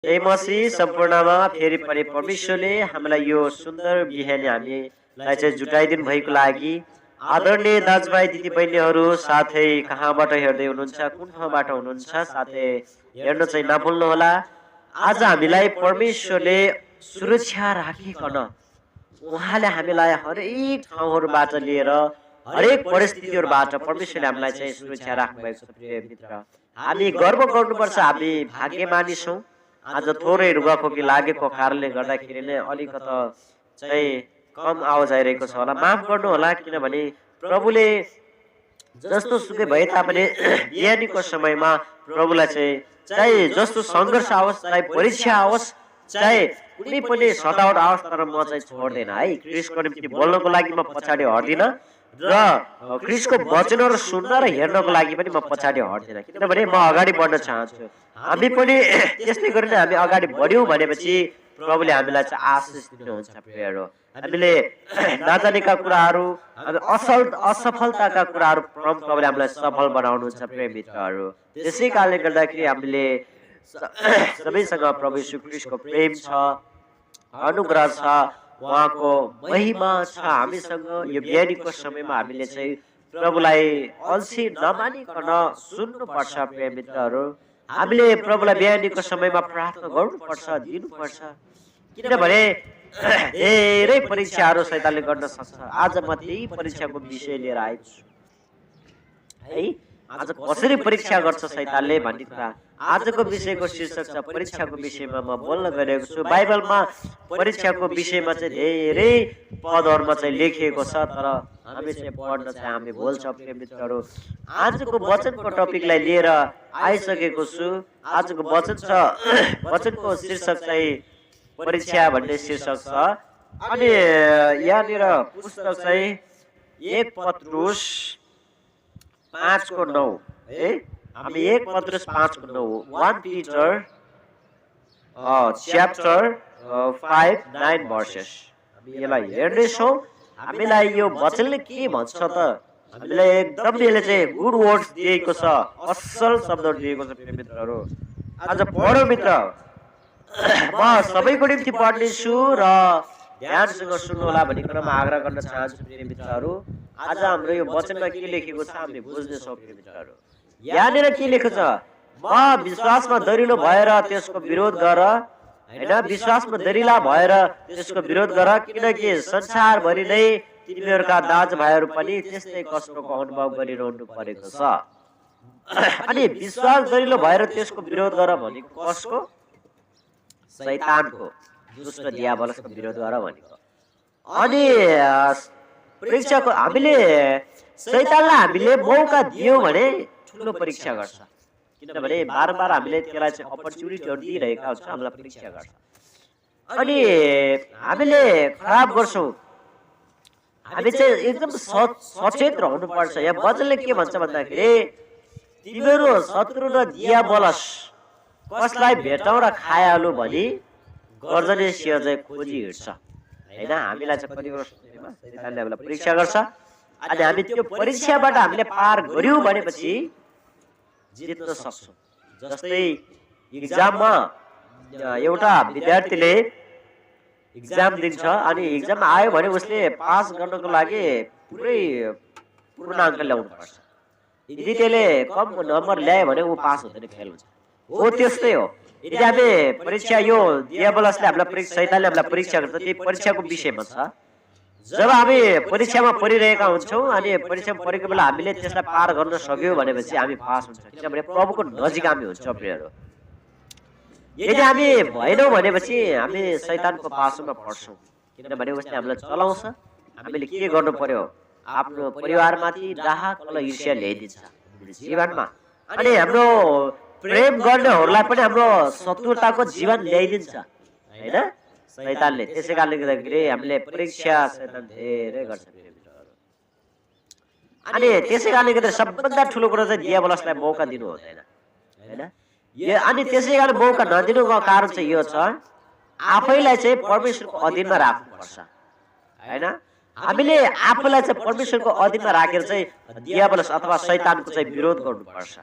जय मसीह सम्पूर्णमा फेरि पनि परमेश्वरले हामीलाई यो सुन्दर बिहानी हामीलाई चाहिँ जुटाइदिनु भएको लागि आदरणीय दाजुभाइ दिदीबहिनीहरू साथै कहाँबाट हेर्दै हुनुहुन्छ कुन ठाउँबाट हुनुहुन्छ साथै हेर्न चाहिँ नभुल्नुहोला। आज हामीलाई परमेश्वरले सुरक्षा राखिकन उहाँले हामीलाई हरेक ठाउँहरूबाट लिएर हरेक परिस्थितिहरूबाट परमेश्वरले हामीलाई चाहिँ सुरक्षा राख्नुभएको छ। प्रिय मित्र, हामी गर्व गर्नुपर्छ, हामी भाग्यमानी छौँ। आज थोरै रुगाखोकी लागेको कारणले गर्दाखेरि नै अलिकता चाहिँ कम आवाज आइरहेको छ होला, माफ गर्नु होला। किनभने प्रभुले जस्तो सुकै भए तापनि बिहानीको समयमा प्रभुलाई चाहिँ चाहे जस्तो सङ्घर्ष आओस्, चाहे परीक्षा आओस्, चाहे कुनै पनि सतावट आओस्, तर म चाहिँ छोड्दैन है। क्रिस्टको निम्ति बोल्नको लागि म पछाडि हट्दिनँ र क्रिस्टको वचनहरू सुन्न र हेर्नको लागि पनि म पछाडि हट्दिनँ, किनभने म अगाडि बढ्न चाहन्छु। हामी पनि त्यस्तै गरेर हामी अगाडि बढ्यौँ भनेपछि प्रभुले हामीलाई चाहिँ आशिष दिनुहुन्छ। प्रियहरू, हामीले नजानेका कुराहरू, असफलताका कुराहरू प्रभुले हामीलाई सफल बनाउनुहुन्छ। प्रिय मित्रहरू, त्यसै कारणले गर्दाखेरि हामीले सबैसँग प्रभु यीशु ख्रीष्टको प्रेम छ, अनुग्रह छ, उहाँको महिमा छ हामीसँग। यो बिहानीको समयमा हामीले चाहिँ प्रभुलाई अल्छी नमानिकन सुन्नुपर्छ। प्रिय मित्रहरू, हामीले प्रभुलाई बिहानीको समयमा प्रार्थना गर्नुपर्छ, दिनुपर्छ, किनभने धेरै परीक्षाहरू शैतानले गर्न सक्छ। आज म त्यही परीक्षाको विषय लिएर आएको छु है। आज कसरी परीक्षा गर्छ शैतानले भन्ने कुरा आजको विषयको शीर्षक छ। परीक्षाको विषयमा म बोल्न गएको छु। बाइबलमा परीक्षाको विषयमा चाहिँ धेरै पदहरूमा चाहिँ लेखिएको छ, तर हामी चाहिँ पढ्न चाहिँ हामी बोल्छौँ। प्रिय मित्रहरू, आजको वचनको टपिकलाई लिएर आइसकेको छु। आजको वचन छ, वचनको शीर्षक चाहिँ परीक्षा भन्ने शीर्षक छ। अनि यहाँनिर पुस्तक चाहिँ 1 पत्रुस 5:9 है। हामी 1 पत्रुस 5:9, 1 Peter chapter 5:9 verses हामी यसलाई हेर्दैछौँ। हामीलाई यो वचनले के भन्छ त? हामीलाई एकदम यसले चाहिँ गुड वर्ड्स दिएको छ, असल शब्दहरू दिएको छ। प्रिय मित्रहरू, आज पढौँ मित्र। म सबैको निम्ति पढ्नेछु र ध्यानसँग सुन्नुहोला भन्ने कुरामा आग्रह गर्न चाहन्छु। प्रिय मित्रहरू, आज हाम्रो यो वचनमा के लेखेको छ हामीले बुझ्नेछौँ। प्रिय मित्रहरू, यहाँनिर के लेखेको छ? म विश्वासमा दरिलो भएर त्यसको विरोध गर, होइन, विश्वासमा दरिला भएर त्यसको विरोध गर, किनकि संसारभरि नै तिमीहरूका दाजुभाइहरू पनि त्यस्तै कष्टको अनुभव गरिरहनु परेको छ। अनि विश्वास दरिलो भएर त्यसको विरोध गर भनेको कसको? शैतानको, दुष्ट दियाबलसको विरोध गर भनेको। अनि परीक्षाको हामीले शैतानलाई हामीले मौका दियौँ भने ठुलो परीक्षा गर्छ, किनभने बारम्बार हामीले त्यसलाई चाहिँ अपर्च्युनिटीहरू दिइरहेका हुन्छ, हामीलाई परीक्षा गर्छ। अनि हामीले खराब गर्छौँ, हामी चाहिँ एकदम सचेत रहनुपर्छ। यहाँ वचनले के भन्छ भन्दाखेरि तिमीहरू शत्रु र दियाबलस कसलाई भेटौँ र खाइहालौँ भनी गर्जने सिंह चाहिँ खोजी हिँड्छ, होइन। हामीलाई चाहिँ कतिवटा शैतानले हामीलाई परीक्षा गर्छ। अनि हामी त्यो परीक्षाबाट हामीले पार गर्यौँ भनेपछि जित्न सक्छौँ। जस्तै इक्जाममा एउटा विद्यार्थीले इक्जाम दिन्छ, अनि इक्जाम आयो भने उसले पास गर्नको लागि पूर्णाङ्क ल्याउनुपर्छ। यदि त्यसले कम नम्बर ल्यायो भने ऊ पास हुँदैन, फेल हुन्छ। हो त्यस्तै हो। यदि हामी परीक्षा, यो दियाबलसले हामीलाई शैतानले हामीलाई परीक्षा गर्छ, त्यो परीक्षाको विषयमा छ। जब हामी परीक्षामा परिरहेका हुन्छौँ अनि परीक्षामा परेको बेला हामीले त्यसलाई पार गर्न सक्यौँ भनेपछि हामी पास हुन्छ, किनभने प्रभुको नजिक हामी हुन्छौँ। प्रियहरू, यदि हामी भएनौँ भनेपछि हामी शैतानको पासोमा पर्छौँ, किनभने उसले हामीलाई चलाउँछ। हामीले के गर्नु पर्यो? आफ्नो परिवारमाथि डाहा कल ईर्ष्या ल्याइदिन्छ जीवनमा, अनि हाम्रो प्रेम गर्नेहरूलाई पनि हाम्रो शत्रुताको जीवन ल्याइदिन्छ, होइन, शैतानले। त्यसै कारणले गर्दाखेरि हामीले परीक्षा शैतान धेरै गर्छ। अनि त्यसै कारणले गर्दा सबभन्दा ठुलो कुरो चाहिँ दियाबलसलाई मौका दिनु हुँदैन, होइन। अनि त्यसै कारण मौका नदिनुको कारण चाहिँ यो छ, आफैलाई चाहिँ परमेश्वरको अधीनमा राख्नुपर्छ, होइन। हामीले आफूलाई चाहिँ परमेश्वरको अधीनमा राखेर चाहिँ दियाबलस अथवा शैतानको चाहिँ विरोध गर्नुपर्छ,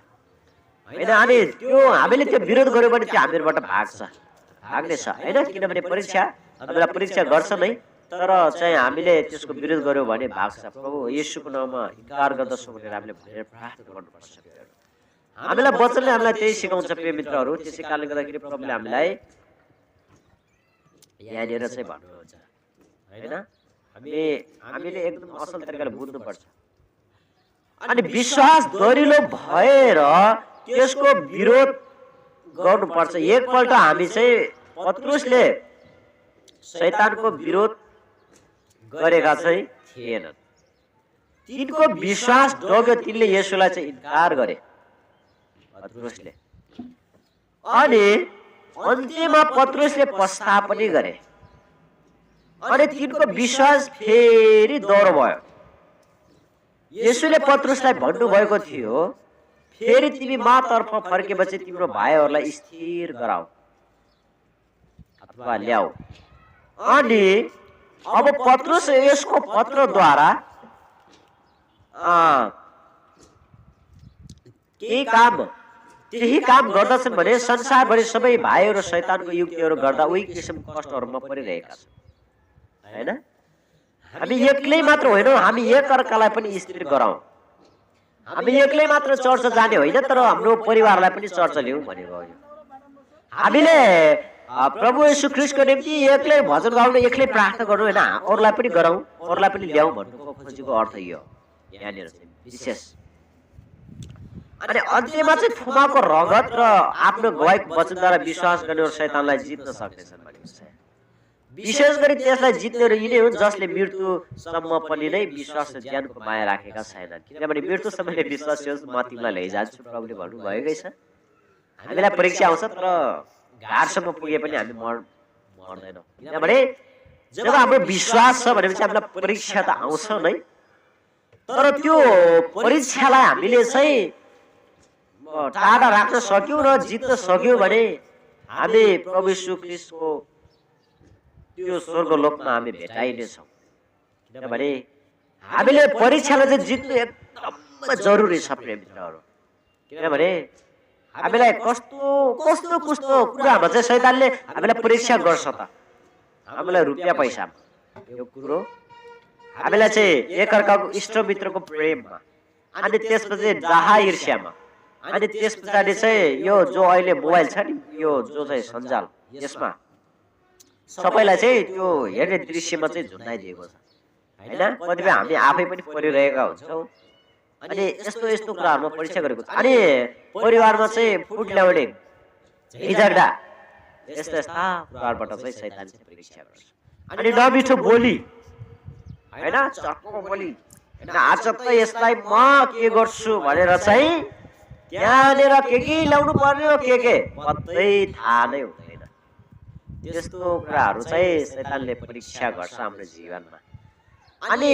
होइन। अनि त्यो हामीले त्यो विरोध गर्यो भने त्यो हामीबाट भाग्छ, भाग्ने छ हैन, किनभने परीक्षा हामीलाई परीक्षा गर्छ नै, तर चाहिँ हामीले त्यसको विरोध गर्यौँ भने भाग्छ। प्रभु येशूको नाममा इन्कार गर्दछौँ भनेर हामीले भनेर प्रार्थना गर्नुपर्छ। हामीलाई वचनले हामीलाई त्यही सिकाउँछ प्रिय मित्रहरू। त्यसै कारणले गर्दाखेरि प्रभुले हामीलाई यहाँनिर चाहिँ भन्नुहुन्छ हैन, हामीले एकदम असल तरिकाले बुझ्नुपर्छ। अनि विश्वास दरिलो भएर त्यसको विरोध गर्नुपर्छ। एकपल्ट हामी चाहिँ पत्रुसले शैतानको विरोध गरेका चाहिँ थिएनन्, तिनको विश्वास डग्यो, तिनले येशूलाई चाहिँ इन्कार गरे पत्रुसले। अनि अन्त्यमा पत्रुसले पश्चाताप पनि गरे अनि तिनको विश्वास फेरि दह्रो भयो। येशूले पत्रुसलाई भन्नुभएको थियो, फेरि तिमी मातर्फ फर्केपछि तिम्रो भाइहरूलाई स्थिर गराऊ अथवा ल्याऊ। अनि अब पत्रुस यसको पत्रद्वारा त्यही काम गर्दछन् भने संसारभरि सबै भाइहरू शैतानको युक्तिहरू गर्दा उही किसिमको कष्टहरूमा परिरहेका छन् हैन। हामी एक्लै मात्र होइनौँ, हामी एकअर्कालाई पनि स्थिर गराउँ। हामी एक्लै मात्र चर्च जाने होइन, तर हाम्रो परिवारलाई पनि चर्च ल्याउँ भनेको हो। हामीले प्रभु येशू ख्रीष्टको निम्ति एक्लै भजन गाउनु, एक्लै प्रार्थना गर्नु होइन, अरूलाई पनि गराउँ, अरूलाई पनि ल्याउँ भन्नुको खोजेको अर्थ यो यहाँनिर चाहिँ विशेष। अनि अन्त्यमा चाहिँ थुमाको रगत र आफ्नो गवाईको वचनद्वारा विश्वास गर्नेहरू शैतानलाई जित्न सक्नेछन् भनेको छ। विशेष गरी त्यसलाई जित्नेहरू यिनै हुन् जसले मृत्युसम्म पनि नै विश्वास र ज्ञानको माया राखेका छैनन्। किनभने मृत्युसम्मले विश्वास होस् म तिमीलाई लैजान्छु प्रभुले भन्नुभएकै छ। हामीलाई परीक्षा आउँछ तर घाटसम्म पुगे पनि हामी मर्दैनौँ। किनभने जब हाम्रो विश्वास छ भनेपछि हामीलाई परीक्षा त आउँछ नै, तर त्यो परीक्षालाई हामीले चाहिँ टाढा राख्न सक्यौँ र जित्न सक्यौँ भने हामी प्रभु येशू ख्रीष्टको त्यो स्वर्गलोकमा हामी भेटाइनेछौँ। किनभने हामीले परीक्षालाई चाहिँ जित्नु एकदम जरुरी छ प्रिय मित्रहरू। किनभने हामीलाई कस्तो कुरामा चाहिँ शैतानले हामीलाई परीक्षा गर्छ त। हामीलाई रुपियाँ पैसामा यो कुरो, हामीलाई चाहिँ एकअर्काको इष्टमित्रको प्रेममा, अनि त्यसपछि डाहा ईर्ष्यामा, अनि त्यस पछाडि चाहिँ यो जो अहिले मोबाइल छ नि, यो जो चाहिँ सञ्जाल, यसमा सबैलाई चाहिँ त्यो हेर्ने दृश्यमा चाहिँ झुन्डाइदिएको छ हैन। कतिपय हामी आफै पनि परिरहेका हुन्छौँ। अनि यस्तो कुराहरूमा परीक्षा गरेको छ। अनि परिवारमा चाहिँ फुट ल्याउने झगडा यस्ता कुराहरूबाट चाहिँ शैतान चाहिँ परीक्षा गर्छ। अनि नमिठो बोली हैन, चर्को बोली हैन, आज त यसलाई म के गर्छु भनेर चाहिँ त्यहाँनिर के ल्याउनु पर्ने हो, के पत्तै थाहा नै हुँदैन। त्यस्तो कुराहरू चाहिँ शैतानले परीक्षा गर्छ हाम्रो जीवनमा। अनि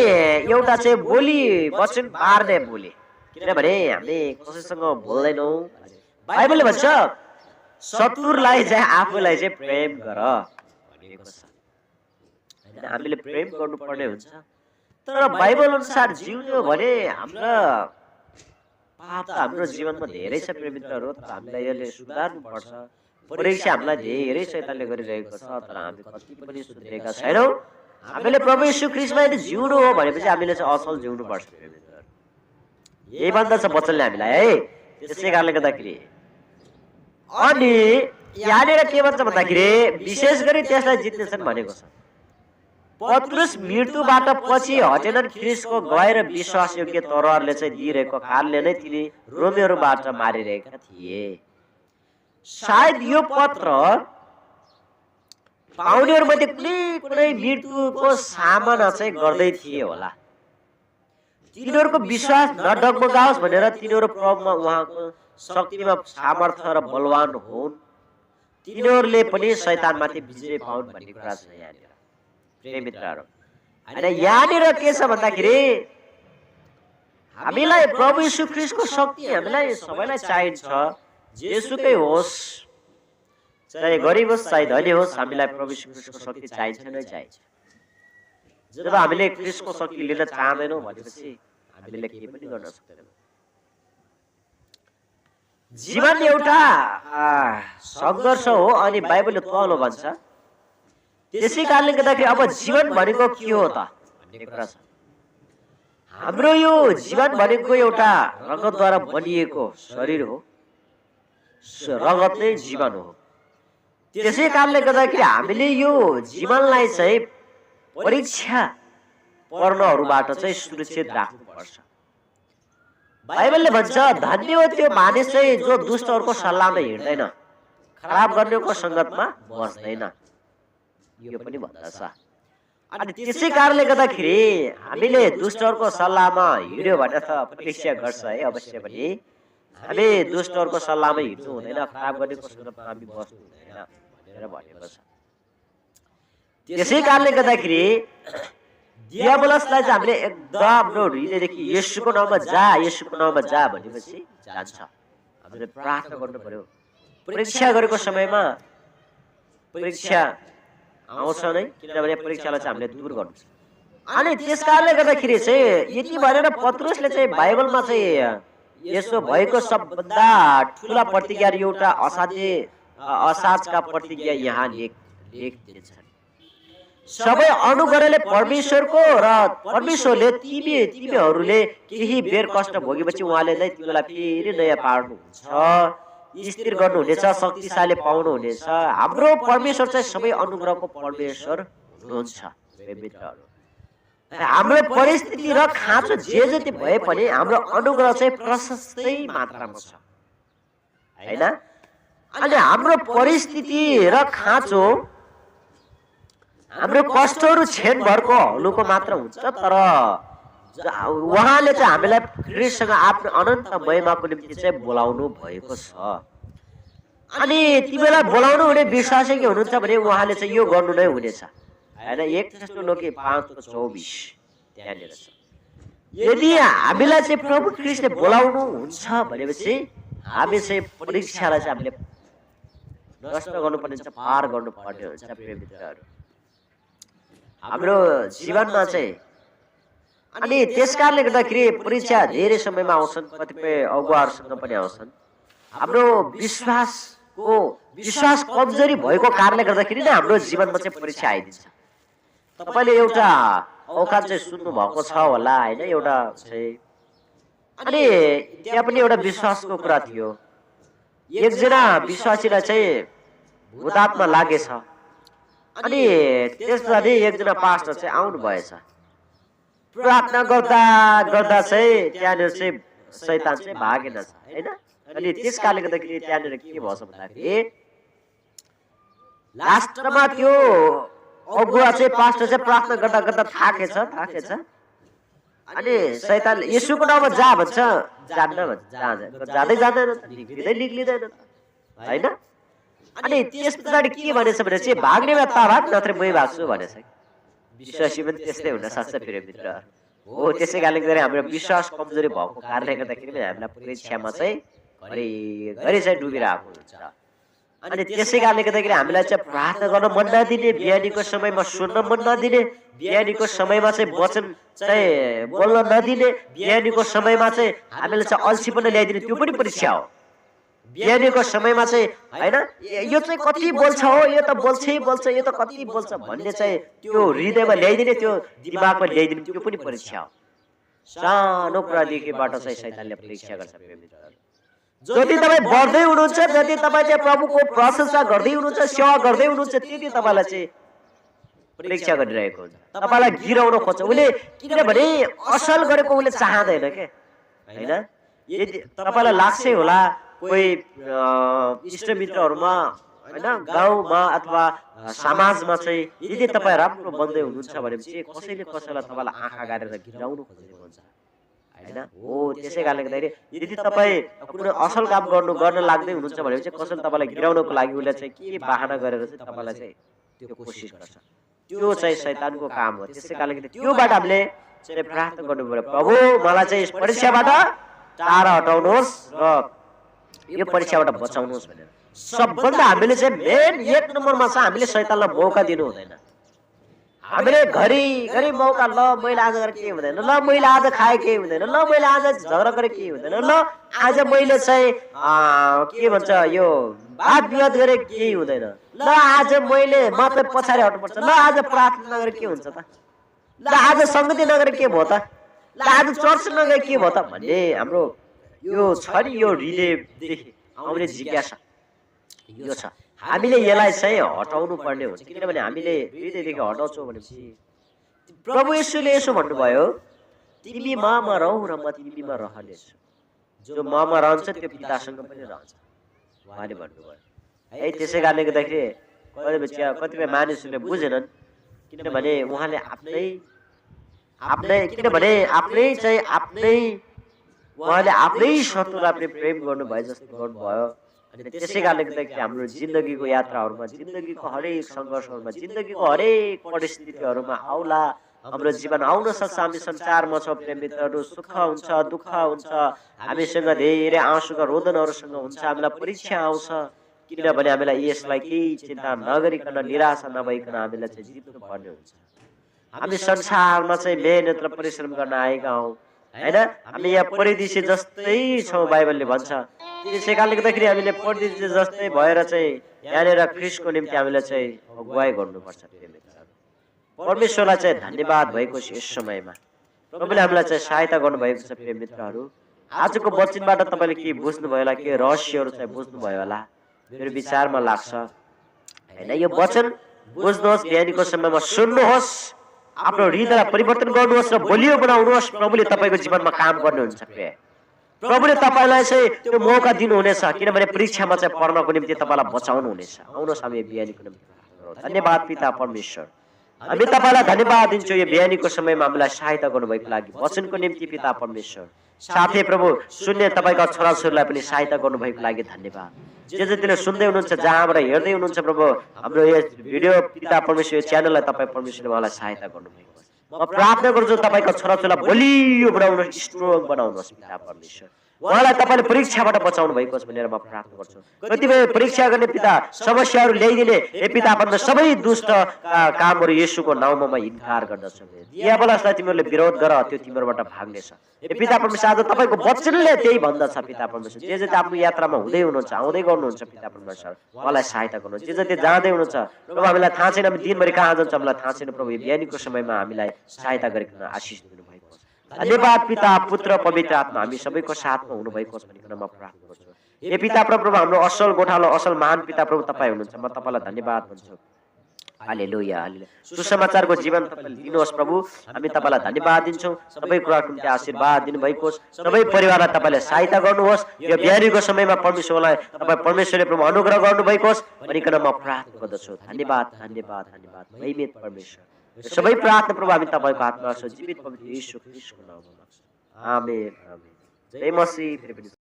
एउटा चाहिँ बोली वचन मार्ने बोली, किनभने हामी कसैसँग बोल्दैनौँ। बाइबलले भन्छ शत्रुलाई चाहिँ आफूलाई चाहिँ प्रेम गर भनेको छ हैन। हामीले प्रेम गर्नुपर्ने हुन्छ। तर बाइबल अनुसार जिउने हो भने हाम्रो पाप त हाम्रो जीवनमा धेरै छ प्रिय मित्रहरू, तर हामीलाई यसले सुधार्नु पर्छ। परीक्षा हामीलाई धेरै शैतानले गरिरहेको छ, तर हामी कति पनि सुध्रेका छैनौँ। हामीले प्रभु येशू ख्रीष्टमा यदि जिउनु हो भनेपछि हामीले चाहिँ असल जिउनु पर्छ प्रिय मित्रहरू। यही भन्दछ वचनले हामीलाई है। त्यसै कारणले गर्दाखेरि अनि यहाँनिर के भन्छ भन्दाखेरि विशेष गरी त्यसलाई जित्नेछन् भनेको छ। पत्रुस मृत्युबाट पछि हटेनन्, ख्रीष्टको गवाई र विश्वासयोग्य तरवारले चाहिँ दिइरहेको कारणले नै तिनी रोमीहरूबाट मारिरहेका थिए। सायद यो पत्र पाउनेहरूमध्ये कुनै मृत्युको सामना चाहिँ गर्दै थिए होला। तिनीहरूको विश्वास नडगमगाओस् भनेर तिनीहरू प्रभुमा उहाँको शक्तिमा सामर्थ्य र बलवान हुन्, तिनीहरूले पनि शैतानमाथि विजय पाउन् भन्ने कुरा छ यहाँनिर प्रिय मित्रहरू। हैन, यहाँनिर के छ भन्दाखेरि हामीलाई प्रभु येशू ख्रीष्टको शक्ति हामीलाई सबैलाई चाहिन्छ। जेसुकै होस्, चाहे गरिब होस् चाहे धनी होस्, हामीलाई प्रभु येशू ख्रीष्टको शक्ति चाहिन्छ नै चाहिन्छ। जब हामीले ख्रीष्टको शक्ति लिन चाहँदैनौँ भनेपछि हामीले केही पनि गर्न सक्दैनौँ। जीवन एउटा सङ्घर्ष हो अनि बाइबलले तल भन्छ। त्यसै कारणले गर्दाखेरि अब जीवन भनेको के हो त भन्ने कुरा छ। हाम्रो यो जीवन भनेको एउटा रगतद्वारा बनिएको शरीर हो, रगत नै जीवन हो। त्यसै कारणले गर्दाखेरि हामीले यो जीवनलाई चाहिँ परीक्षा पर्नहरूबाट चाहिँ सुरक्षित राख्नुपर्छ। बाइबलले भन्छ धन्य हो त्यो मानिस चाहिँ जो दुष्टहरूको सल्लाहमा हिँड्दैन, खराब गर्नेको सङ्गतमा बस्दैन, यो पनि भन्दछ। अनि त्यसै कारणले गर्दाखेरि हामीले दुष्टहरूको सल्लाहमा हिँड्यो भने त परीक्षा गर्छ है अवश्य पनि। हामी दुष्टहरूको सल्लाहमा हिँड्नु हुँदैन, खराब गरेको सङ्गतमा हामी बस्नु हुँदैन भनेर भनेको छ। त्यसै कारणले गर्दाखेरि डियाबोलसलाई चाहिँ हामीले एकदम हाम्रो हृदयदेखि येशूको नाममा जा, येशूको नाममा जा भनेपछि जान्छ। हामीले प्रार्थना गर्नु पर्यो। परीक्षा गरेको समयमा परीक्षा आउँछ नै, किनभने परीक्षालाई चाहिँ हामीले दूर गर्नु। अनि त्यस कारणले गर्दाखेरि चाहिँ यति भनेर पत्रुसले चाहिँ बाइबलमा चाहिँ यसो भएको सबभन्दा ठुला प्रतिज्ञा एउटा असाध्का प्रतिज्ञा यहाँ लेखिदिन्छ। सबै अनुग्रहले परमेश्वरको र परमेश्वरले तिमीहरूले केही बेर कष्ट भोगेपछि उहाँले नै तिमीलाई फेरि नयाँ पार्नुहुन्छ, स्थिर गर्नुहुनेछ, शक्तिशाली पाउनुहुनेछ। हाम्रो परमेश्वर चाहिँ सबै अनुग्रहको परमेश्वर हुनुहुन्छ। हाम्रो परिस्थिति र खाँचो जे जति भए पनि हाम्रो अनुग्रह चाहिँ प्रशस्तै मात्रामा छ हैन। अनि हाम्रो परिस्थिति र खाँचो, हाम्रो कष्टहरू क्षणभरको हल्लुको मात्र हुन्छ, तर उहाँले चाहिँ हामीलाई ख्रीष्टसँग आफ्नो अनन्त महिमाको निम्ति चाहिँ बोलाउनु भएको छ। अनि तिमीलाई बोलाउनु हुने विश्वासै के हुनुहुन्छ भने उहाँले चाहिँ यो गर्नु नै हुनेछ हैन। 1 थेसलोनिके 5:24 त्यहाँनिर छ। यदि हामीलाई चाहिँ प्रभु ख्रीष्टले बोलाउनु हुन्छ भनेपछि हामी चाहिँ परीक्षालाई चाहिँ हामीले नष्ट गर्नुपर्ने हुन्छ, पार गर्नुपर्ने हुन्छ। प्रिय मित्रहरू, हाम्रो जीवनमा चाहिँ अनि त्यसकारणले गर्दाखेरि परीक्षा धेरै समयमा आउँछन्, कतिपय अगुवाहरूसँग पनि आउँछन्। हाम्रो विश्वास कमजोरी भएको कारणले गर्दाखेरि नै हाम्रो जीवनमा चाहिँ परीक्षा आइदिन्छ। तपाईँले एउटा औकात चाहिँ सुन्नु भएको छ होला होइन, एउटा चाहिँ अनि त्यहाँ पनि एउटा विश्वासको कुरा थियो। एकजना विश्वासीलाई चाहिँ भूतात्मा लागेछ अनि त्यसपछि एकजना पास्टर चाहिँ आउनु भएछ। प्रार्थना गर्दा गर्दा चाहिँ त्यहाँनिर चाहिँ शैतान चाहिँ भागेन छ हैन। अनि त्यस कारणले गर्दाखेरि त्यहाँनिर के भएछ भन्दाखेरि लास्टमा त्यो अगुवा चाहिँ पास्टर चाहिँ प्रार्थना गर्दा गर्दा थाकेछ अनि शैतानले येशूको नाममा जा भन्छ, जान्न भन्छ, जाँदै जाँदैन, निक्लिँदैन हैन। अनि त्यस पछाडि के भनेछ भने चाहिँ भाग्ने भए ता भाग, नत्र मै भाग्छु भनेछ। विश्वासी पनि त्यस्तै हुन सक्छ प्रिय मित्रहरू हो। त्यसै कारणले गर्दा हाम्रो विश्वास कमजोरी भएको कारणले गर्दाखेरि हामीलाई परीक्षामा चाहिँ घरि चाहिँ डुबिरहेको हुन्छ। अनि त्यसै कारणले गर्दाखेरि हामीलाई चाहिँ प्रार्थना गर्न मन नदिने, बिहानीको समयमा सुन्न मन नदिने, बिहानीको समयमा चाहिँ वचन चाहिँ बोल्न नदिने, बिहानीको समयमा चाहिँ हामीले चाहिँ अल्छीपना ल्याइदिने, त्यो पनि परीक्षा हो। बिहानीको समयमा चाहिँ हैन यो चाहिँ कति बोल्छ हो, यो त बोल्छ, यो त कति बोल्छ भन्ने चाहिँ त्यो हृदयमा ल्याइदिने, त्यो दिमागमा ल्याइदिने, त्यो पनि परीक्षा हो। सानो कुरादेखिबाट चाहिँ शैतानले परीक्षा गर्छ। जति तपाईँ बढ्दै हुनुहुन्छ, जति तपाईँ चाहिँ प्रभुको प्रशंसा गर्दै हुनुहुन्छ, सेवा गर्दै हुनुहुन्छ, त्यति तपाईँलाई चाहिँ परीक्षा गरिरहेको हुन्छ, तपाईँलाई गिराउन खोज्छ उसले। किनभने असल गरेको उसले चाहँदैन के हैन। यदि तपाईँलाई लाग्छै होला कोही इष्टमित्रहरूमा हैन, गाउँमा अथवा समाजमा चाहिँ यदि तपाईँ राम्रो बन्दै हुनुहुन्छ भनेपछि कसैले कसैलाई तपाईँलाई आँखा गाडेर गिराउनु खोजेको हुन्छ हैन। हो त्यसै कारणले गर्दाखेरि यदि तपाईँ कुनै असल काम गर्न लाग्दै हुनुहुन्छ भनेपछि कसैले तपाईँलाई गिराउनको लागि उसले चाहिँ के बहाना गरेर चाहिँ तपाईँलाई चाहिँ त्यो कोसिस गर्छ, त्यो चाहिँ शैतानको काम हो। त्यसै कारणले गर्दा त्योबाट हामीले चाहिँ प्रार्थना गर्नु पर्यो, प्रभु मलाई चाहिँ यस परीक्षाबाट टाढा हटाउनुहोस् र यो परीक्षाबाट बचाउनुहोस् भनेर। सबभन्दा हामीले चाहिँ मेन 1 नम्बरमा चाहिँ हामीले शैतानलाई मौका दिनु हुँदैन। हामीले घरि मौका ल मैले आज गरेर के हुँदैन, ल मैले आज खाए के हुँदैन, ल मैले आज झगडा गरे के हुँदैन, ल आज मैले चाहिँ के भन्छ यो वाद विवाद गरे केही हुँदैन, ल आज मैले मात्रै पछाडि हट्नुपर्छ, ल आज प्रार्थना नगरे के हुन्छ त, ल आज संगति नगरे के भयो त, ल आज चर्च नगए के भयो त भन्ने हाम्रो यो छ नि यो हृदयदेखि आउने जिज्ञासा यो छ। हामीले यसलाई चाहिँ हटाउनु पर्ने हुन्छ, किनभने हामीले हृदयदेखि हटाउँछौँ भनेपछि प्रभु येशूले यसो भन्नुभयो, तिमी ममा रहौ र म तिमीमा रहनेछु, जो ममा रहन्छ त्यो पितासँग पनि रहन्छ उहाँले भन्नुभयो है। त्यसै कारणले गर्दाखेरि कतिपय मानिसहरूले बुझेनन्, किनभने उहाँले उहाँले आफ्नै शत्रुलाई पनि प्रेम गर्नुभयो जस्तो गर्नुभयो। अनि त्यसै कारणले गर्दाखेरि हाम्रो जिन्दगीको यात्राहरूमा, जिन्दगीको हरेक सङ्घर्षहरूमा, जिन्दगीको हरेक परिस्थितिहरूमा आउला हाम्रो जीवन आउन सक्छ। हामी संसारमा छौँ प्रेम मित्रहरू, सुख हुन्छ दुःख हुन्छ, हामीसँग धेरै आँसुका रोदनहरूसँग हुन्छ, हामीलाई परीक्षा आउँछ, किनभने हामीलाई यसलाई केही चिन्ता नगरिकन निराशा नभइकन हामीलाई चाहिँ जित्नु पर्ने हुन्छ। हामी संसारमा चाहिँ मेहनत र परिश्रम गर्न आएका हौँ हैन, हामी यहाँ परदेशी जस्तै छौँ बाइबलले भन्छ। त्यसै कारणले गर्दाखेरि हामीले परदेशी जस्तै भएर चाहिँ यहाँनिर ख्रीष्टको निम्ति हामीले चाहिँ अगुवाई गर्नुपर्छ। परमेश्वरलाई चाहिँ धन्यवाद भएको छ यस समयमा प्रभुले हामीलाई चाहिँ सहायता गर्नुभएको छ। प्रिय मित्रहरू, आजको वचनबाट तपाईँले के बुझ्नुभयो होला, के रहस्यहरू चाहिँ बुझ्नुभयो होला मेरो विचारमा लाग्छ हैन। यो वचन बुझ्नुहोस्, बिहानीको समयमा सुन्नुहोस्, आफ्नो हृदयलाई परिवर्तन गर्नुहोस् र बलियो बनाउनुहोस्। प्रभुले तपाईँको जीवनमा काम गर्नुहुन्छ। प्रभुले तपाईँलाई चाहिँ त्यो मौका दिनुहुनेछ, किनभने परीक्षामा चाहिँ पढ्नको निम्ति तपाईँलाई बचाउनु हुनेछ। आउनुहोस् हामी बिहानीको निम्ति धन्यवाद पिता परमेश्वर, हामी तपाईँलाई धन्यवाद दिन्छौँ यो बिहानीको समयमा हामीलाई सहायता गर्नुभएको लागि वचनको निम्ति पिता परमेश्वर। साथै प्रभु सुन्ने तपाईँका छोराछोरीलाई पनि सहायता गर्नुभएको लागि धन्यवाद। जे जतिले सुन्दै हुनुहुन्छ, जहाँबाट हेर्दै हुनुहुन्छ प्रभु, हाम्रो यस भिडियो पिता परमेश्वर यो च्यानललाई तपाईँ परमेश्वरले उहाँलाई सहायता गर्नुभएको छ। म प्रार्थना गर्छु तपाईँका छोराछोरीलाई बलियो बनाउनुहोस्, स्ट्रङ बनाउनुहोस् पिता परमेश्वर। उहाँलाई तपाईँले परीक्षाबाट बचाउनु भएको छ भनेर म प्रार्थना गर्छु। कतिपय परीक्षा गर्ने पिता समस्याहरू ल्याइदिने हे पिता परमेश्वर, सबै दुष्ट कामहरू येशूको नाउँमा म इन्कार गर्दछु। दियाबलसलाई तिमीहरूले विरोध गर, त्यो तिमीहरूबाट भाग्नेछ। हे पिता परमेश्वर, आज तपाईँको वचनले त्यही भन्दछ पिता परमेश्वर। जे जति आफ्नो यात्रामा हुँदै हुनुहुन्छ, आउँदै गर्नुहुन्छ पिता परमेश्वर, उहाँलाई सहायता गर्नुहुन्छ। जे जति जाँदै हुनुहुन्छ प्रभु, हामीलाई थाहा छैन हामी दिनभरि कहाँ जान्छ, हामीलाई थाहा छैन प्रभु, बिहानीको समयमा हामीलाई सहायता गरिकन आशिष दिनुभएको छ। धन्यवाद पिता पुत्र पवित्र आत्मा, हामी सबैको साथमा हुनुभएको छ भनिकन म प्रार्थना गर्छु। हे पिता प्रभु, हाम्रो असल गोठालो असल महान पिता प्रभु तपाईँ हुनुहुन्छ, म तपाईँलाई धन्यवाद भन्छु। हालेलुया हालेलुया। सुसमाचारको जीवन तपाईँले दिनुहोस् प्रभु, हामी तपाईँलाई धन्यवाद दिन्छौँ। सबै कुराको निम्ति आशीर्वाद दिनुभएको होस्, सबै परिवारलाई तपाईँले सहायता गर्नुहोस्। यो बिहानीको समयमा परमेश्वरलाई तपाईँ परमेश्वरले प्रभु अनुग्रह गर्नुभएको होस् भनिकन म प्रार्थना गर्दछु। धन्यवाद धन्यवाद धन्यवाद महिमित परमेश्वर। सबै प्रार्थना प्रभु हामी तपाईँको हातमा छ, जीवित पवित्र येशू ख्रीष्टको नाममा। आमेन आमेन। जय मसीह।